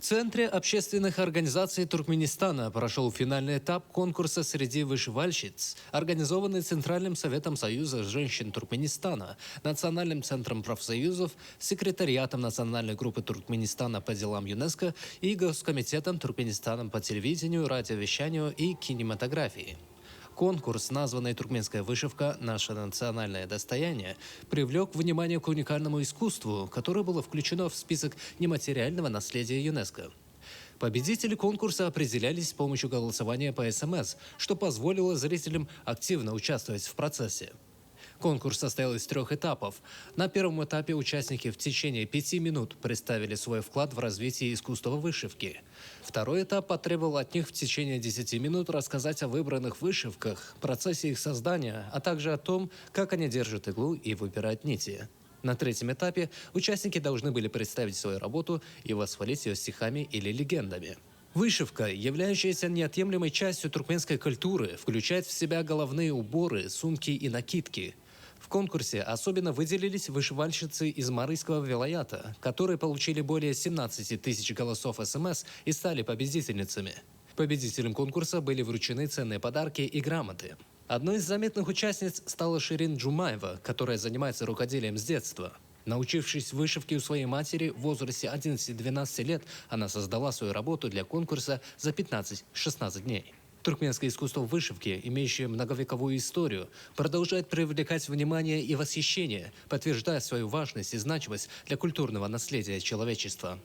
Центре общественных организаций Туркменистана прошел финальный этап конкурса среди вышивальщиц, организованный Центральным советом Союза женщин Туркменистана, Национальным центром профсоюзов, Секретариатом Национальной группы Туркменистана по делам ЮНЕСКО и Госкомитетом Туркменистана по телевидению, радиовещанию и кинематографии. Конкурс, названный «Туркменская вышивка. Наше национальное достояние», привлек внимание к уникальному искусству, которое было включено в список нематериального наследия ЮНЕСКО. Победители конкурса определялись с помощью голосования по СМС, что позволило зрителям активно участвовать в процессе. Конкурс состоял из трех этапов. На первом этапе участники в течение пяти минут представили свой вклад в развитие искусства вышивки. Второй этап потребовал от них в течение 10 минут рассказать о выбранных вышивках, процессе их создания, а также о том, как они держат иглу и выбирают нити. На третьем этапе участники должны были представить свою работу и восхвалить ее стихами или легендами. Вышивка, являющаяся неотъемлемой частью туркменской культуры, включает в себя головные уборы, сумки и накидки. В конкурсе особенно выделились вышивальщицы из Марыйского вилаята, которые получили более 17 тысяч голосов СМС и стали победительницами. Победителям конкурса были вручены ценные подарки и грамоты. Одной из заметных участниц стала Ширин Джумаева, которая занимается рукоделием с детства. Научившись вышивке у своей матери в возрасте 11-12 лет, она создала свою работу для конкурса за 15-16 дней. Туркменское искусство вышивки, имеющее многовековую историю, продолжает привлекать внимание и восхищение, подтверждая свою важность и значимость для культурного наследия человечества.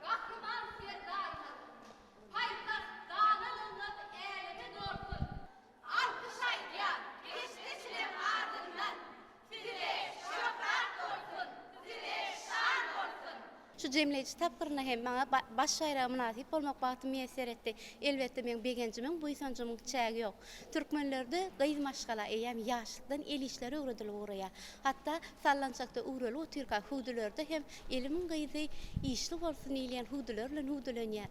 Gahryman Serdarymyz, paýhas danalygyňyz äleme dolsun! Alkyş aýdýan keşdeçileň adyndan Size şöhrat bolsun, size şan bolsun! Şu jemleýji tapgyrynda hem maňa baş baýraga mynasyp bolmak bagty miýesser etdi. Elbetde, meň begenjimiň, buýsanjymyň çägi ýok. Türkmenlerde gyz maşgala eýýäm ýaşlykdan el işleri öwredilip ugraýar. Hatda sallançakda üwrelip otyrka hüwdülerde hem Elimiň gyzy işli bolsun diýilýän hüwdüler bilen hüwdülenýär.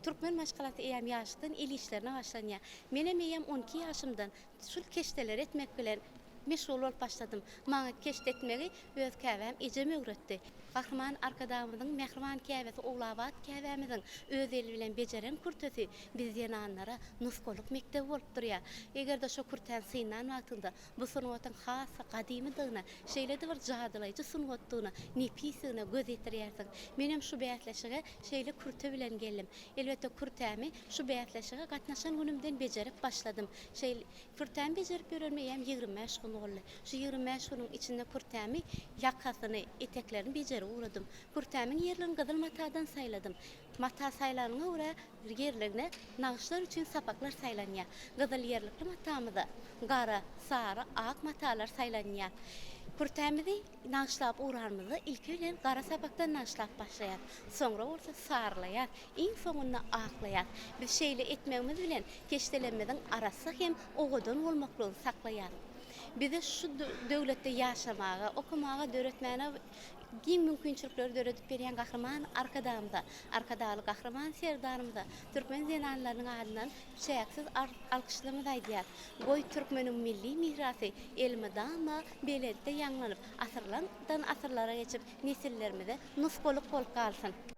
Türkmen maşgalasy eýýäm ýaşlykdan el işlerine başlanýar. Menem eýýäm 12 ýaşymdan şul keşdeleri etmek bilen meşgul bolup başladym. Maňa keşde etmegi öz käbäm ejem öwretdi. Gahryman Arkadagymyzyň mähriban käbesi Ogulabat käbämiziň öz eli bilen bejeren kürtesi biz zenanlara nusgalyk mekdebi bolup durýar. Eger-de şo kürtäni synlan wagtyňda bu sungatyň has-da gadymydygyna, şeýle-de bir jadylaýjy sungatdygyna, nepisdigine göz ýetirýärsiň. Menem şu bäsleşige şeýle kürte bilen geldim. Elbetde kürtämi şu bäsleşige gatnaşan günümden bejerip başladym. Şeýle kürtämi bejerip ýörenime eýýäm 25 gün boldy. Şu 25 günüň içinde kürtämi ýakasyny, eteklerini bejerip ugradym. Kürtämiň ýerligini gyzyl matadan saýladym. Mata saýlanyňa görä ýerligine nagyşlar üçin sapaklar saýlanýar. Gyzyl ýerlikli matamyza gara, sary, ak matalar saýlanýar. Kürtämizi nagyşlap ugranymyzda ilki bilen gara sapakdan nagyşlap başlaýarys. Soňra bolsa sarylaýarys, iň soňunda aklaýarys. Biz şeýle etmegimiz bilen keşdelerimiziň arassa hem owadan bolmaklygyny saklaýarys. Bize şu döwletde ýaşamaga, okamaga, döretmäne giň mümkinçilikleri döredip berýän Gahryman Arkadagymyza, Arkadagly Gahryman Serdarymyza türkmen zenanlarynyň adyndan çäksiz alkyşlarymyzy aýdýarys. Goý, türkmeniň milli mirasy elmydama belentde ýaňlanyp, asyrlardan asyrlara geçip, nesillerimize nusgalyk bolup galsyn!